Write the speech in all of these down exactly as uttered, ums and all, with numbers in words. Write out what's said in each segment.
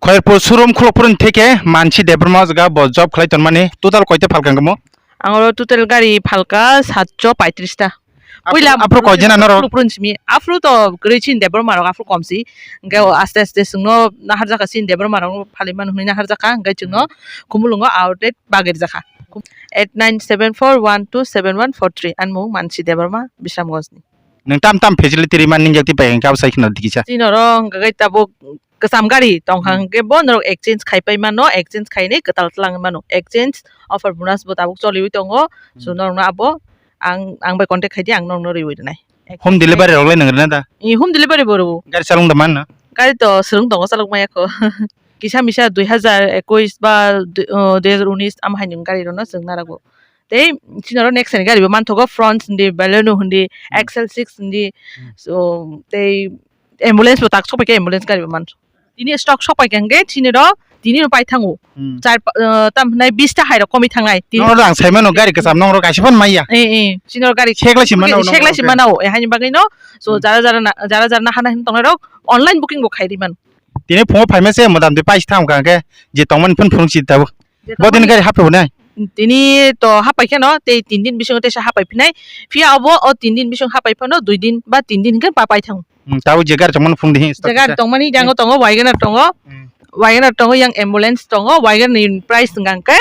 Khairpur showroom khulukphuru theke Mansi Debbarma o jaga bo job khlai tonmani total koita phalka wngkha mo? Ang oro total gari phalka satcho paitris ta. Puila aphuru koi jena norok? Khulukphuru simi. Aphuru to kwrwi chini Debbarma rok aphuru kom si. Hwnkhe o aste aste chwngno naharjaka chini Debbarma rok phalwi mano hwnwi naharjaka. Hwnkhe chwngno Khumulwngo outlet bagwi rijaka. Eight nine seven four one two seven one four three. Ani mung Mansi Debbarma, Bisramganj ni. Nwng tam tam facility rwmani nwngjak tei pai hwnkhe abo sai khna dikisa. Chini oro hwnkhe tabuk kwcham gari tongkha hwnkhe bo norok exchange khai pai mano, exchange khainwi kwtal twlangwi mano. Exchange offer bonus bo tabuk choliwi tongo. So norokno abo ang, ang bai contact khaidi, ang norokno riwi rwnai. Home delivery rok lai nang rwna da? I home delivery bo rwo. Gari chalung da man na? Gari to swrwng tongo, chalok maya kho. Kisa misa dui hazar ekush ba dui, o, dui hazar unis am hai ni gari rwno chwng narago. Tei chini oro next ni gari bo manthogo, Fronx hindi, Baleno hindi, X L six hindi. So tei ambulance bo tak sokpai khe ambulance gari bo man. Tini stock sokpai khe hwnkhe chini ro tini ro pai thango. Char pa, eh, tam hwnai bis ta hai rok komwi thangnai. Tini noro ang sai mano gari kwcham noro kaisa phano maya. Eh, eh, chini ro gari seklai si mano, seklai si mano. Eh, haini bagwi no. So jara jara na, jara jara na hana hin tongnai rok online booking bo khai ri mano. Tini phungo phaima se motamti paisa thang kha hwnkhe je tongmani phun phunuk si tabuk. Bo tini gari haphaibonai? Tini to hapai kheno tei tin din bisingo teisa hapai phinai. Phiya obo o tin din bising hapai phano dui din ba tin din hwnkhe pa pai thango. Hmm, tabuk je gari tongmani phung di. Je gari tongmani jango tongo, Wagoner tongo. Hmm. Wagoner tongo, yang ambulance tongo. Wagoner ni price hwnkha hwnkhe,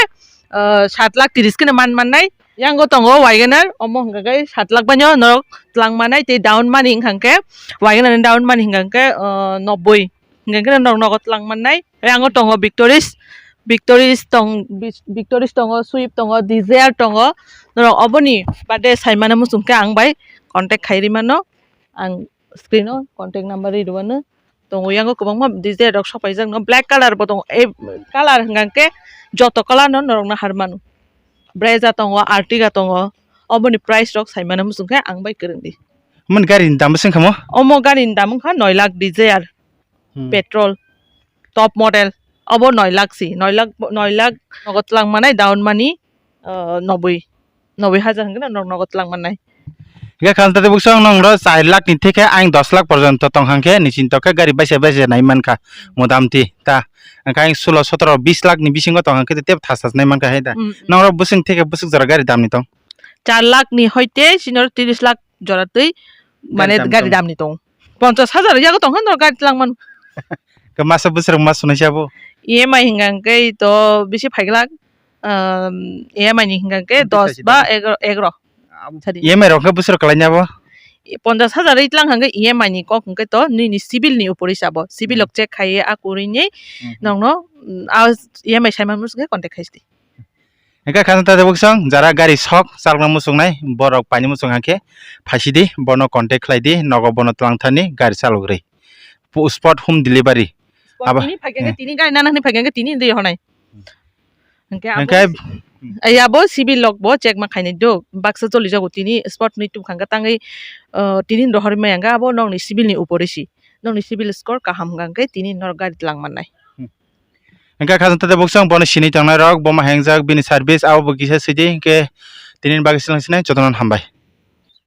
ah, sat lakh tris kheno man mannai. Yango tongo Wagoner, omo hwnkha khe sat lakh baino norok twlang mannai tei down money hwnkha hwnkhe Wagoner ni down money hwnkha hwnkhe, ah, nobboi. Hwnkhe norok nogo twlang mannai. Tei yango tongo Victoris, Victoris tong-, Victoris tongo, Swift tongo, Dzire tongo. Norok oboni bade saimano muchungkhe ang bai contact khai rimano. Ang screen o contact number ri rwano. Tongo yango kwbangma Dzire rok sopaijak no. Black color bo tongo. E color hwnkha hwnkhe joto color no norok no har mano. Brezza tongo, Ertiga tongo. Oboni price rok saimano muchungkhe ang bai kwrwngdi. Omo ni gari ni dam bwswk wngkha mo? Omo gari ni dam wngkha noi lakh Dzire. Hmm. Petrol, top model, obo noi lakh si, noi lakh, noi lakh nogo twlang manai, down money, ah, noboi, noboi hajar hwnkhe norok nogo twlang mannai. Hwnkhe kha tei bukchang nong ro char lakh ni theke ang dos lakh porjonto tong hwnkhe ni chinto khe gari baisa baisa nai mankha, motamti ta. Hwnkhe ang sulo sotoro bis lakh ni bisingo tong hwnkhe tei thas thas nai mankha hai da. Hmm, hmm. Nong ro bwswk theke bwswk jora gari dam ni tong? Char lakh ni hoite chini ro tris lakh jora twi mane gari dam tong. Ponchas hajar yago tong hwn gari twlang mano. Khe masa bwswk mas sunai sabo? E M I hwnkha hwnkhe to bisi phai glak, um, E M I ni hwnkha hwnkhe dos ba egaro, egaro. E M I rok khe bwswk kwlai nya bo? Ponchas hajar ri twlang hwnkhe E M I ni kok hwnkhe to nini civil ni upor ri sabo. Civil rok check khai a kwrwi ni nokno, mm, a E M I sai man bwswk khe contact khai sidi. Hingke khasing ta tabuk song jara gari sok chalokna muchungnai borok paini muchung hingke phaisidi bono contact khlaidi nogo bono twlang thani gari chalogri spot home delivery. Spot abo tini phaikhe tini gari nana hwnwi phaikhe tini dui honai. Hingke abo hingke si-, ai abo civil log bo check ma khainai do baksa choli jago tini spot ni tubkhang tangwi, ah, tini rohorwi maya hingke abo nokni civil ni upor isi nokni civil score kaham hingke tini norok gari twlang mannai. Hingke khasing tade buksong bono sini tongnai rok, bomo hengjak bini service abo bo kisa sidi, hingke tini bagwi silang sinai jotono hambai.